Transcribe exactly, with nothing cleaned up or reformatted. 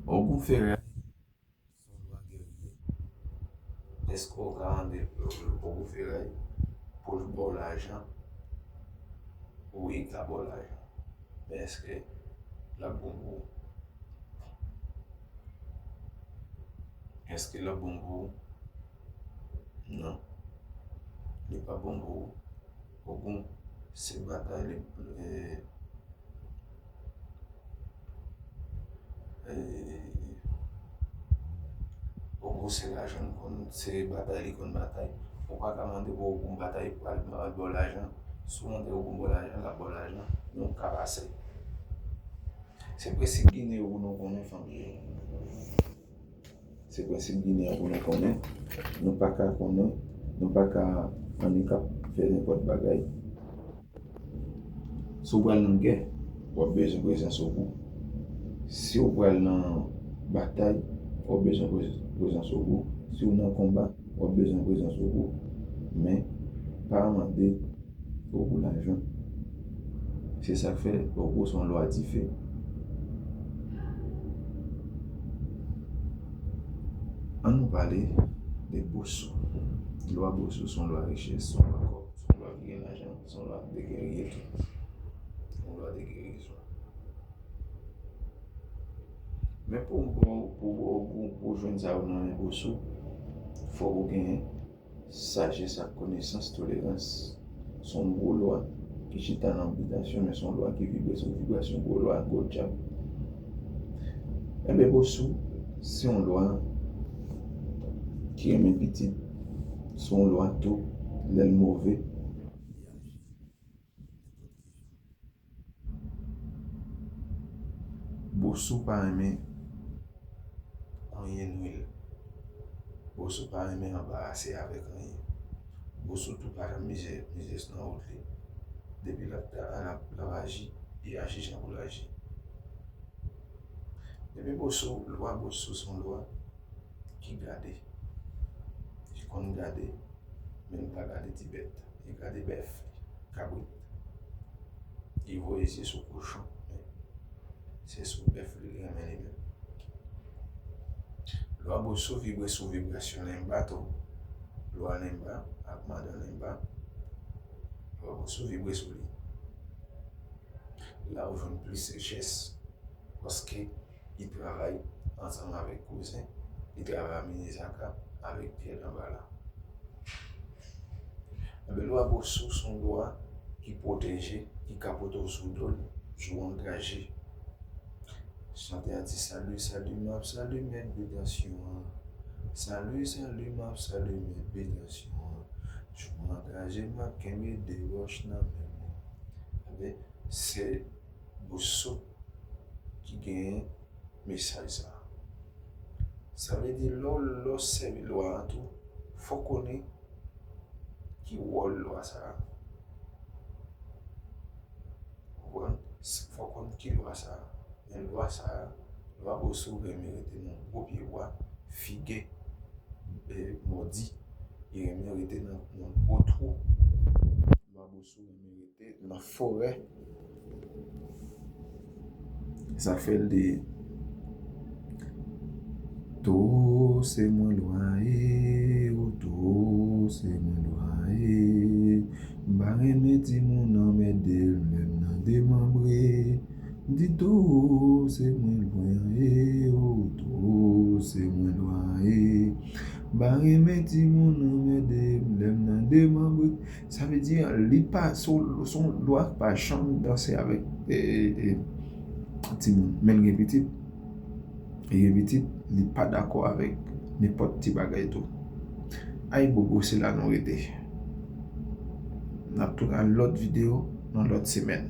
Ogun Feray se yon lwa gèrye. Èske w ka mande Ogun Feray pou l ba w lajan? Wi, l ka ba w lajan. Men èske l ap bon pou ou? Èske l ap bon pou ou? Non. Li p ap bon pou ou. Ogun se batay li, e, e, Ogun se lajan l konn, se batay li konn batay. Ou pa ka mande pou Ogun batay pou al ba w lajan. Si w mande Ogun ba w lajan, l ap ba w lajan. Nou ka pase. Se prensip Ginen yo pou nou konnen, fanmi. Se prensip Ginen an pou nou konnen. Nou pa ka konnen, nou pa ka annik ap fè nenpòt bagay. Si w pral nan gè, w ap bezwen prezans Ogun. Si w pral nan batay, w ap bezwen prez-, prezans Ogun. Si w nan konba, w ap bezwen prezans Ogun. Men, pa mande Ogun lajan. Se sa k fè Ogun se yon lwa dife. Ann nou pale de Bossou. Lwa Bossou se yon lwa richès, se yon lwa kòb, se yon lwa ki gen lajan, se yon lwa de gèrye tou. Se yon lwa de gerizon. Men pou, pou, pou, pou, pou jwenn sa yo nan men Bossou, fòk ou gen sajès ak konesans, tolerans. Se yon gwo lwa ki chita nan bitasyon, men se yon lwa ki vibre sou vibrasyon gwo lwa, gwo dyab. Enben, Bossou se yon lwa ki renmen pitit. Se yon lwa tou, lè l move. Bossou pa renmen anyen nwi l. Bossou pa renmen anbarase avèk anyen. Bossou tou pa janm mize, mize nan wout li. Depi l ap, l ap, l ap aji, li aji jan pou l aji. Epi Bossou, lwa Bossou se yon lwa ki gade. Li konn gade, men li pa gade ti bèt. Li gade bèf, kabrit. Li voye zye sou kochon, men se sou bèf li renmen li menm. Lwa Bossou vibre sou vibrasyon Lenmba tou. Lwa Lenmba ak madan Lenmba. Lwa Bossou vibre sou li. La ou jwenn plis richès. Paske li travay ansanm avèk kouzen, li travay ak Minizaka, avèk Pyè Danbala. Enben, lwa Bossou se yon lwa ki pwoteje, ki ka pote w sou do l, jou w angaje. Chante a di, sali, sali, m ap sali mèt bitasyon an. Sali, sali, m ap sali mèt bitasyon an. Jou m angaje, m ap kenbe de wòch nan men mwen. Enben, se Bossou ki genyen mesaj sa a. Sa vle di, lè w, lè w sèvi lwa a tou, fò w konnen ki wòl lwa sa a. Ou konprann? Fò w konn ki lwa sa a. Men lwa sa a, lwa Bossou renmen rete nan gwo pye bwa, fige, e, mòdi. Li renmen rete nan, nan gwo twou. Lwa Bossou renmen rete nan forè. Sa fè l di, Towo se mwen lwa ye, o towo se mwen lwa ye. M pa renmen timoun anmède m, lè m nan demanbre. M di towo se mwen lwa ye, o towo se mwen lwa ye. M pa renmen timoun anmède m, lè m nan demanbre. Sa vle di, li pa, se yon, se yon lwa ki pa janm danse avèk, e, e, e, timoun. Men l gen pitit. Li gen pitit, li pa dakò avèk nenpòt ti bagay tou. Ayibobo, se la nou rete. N ap tounen nan lòt videyo, nan lòt semèn.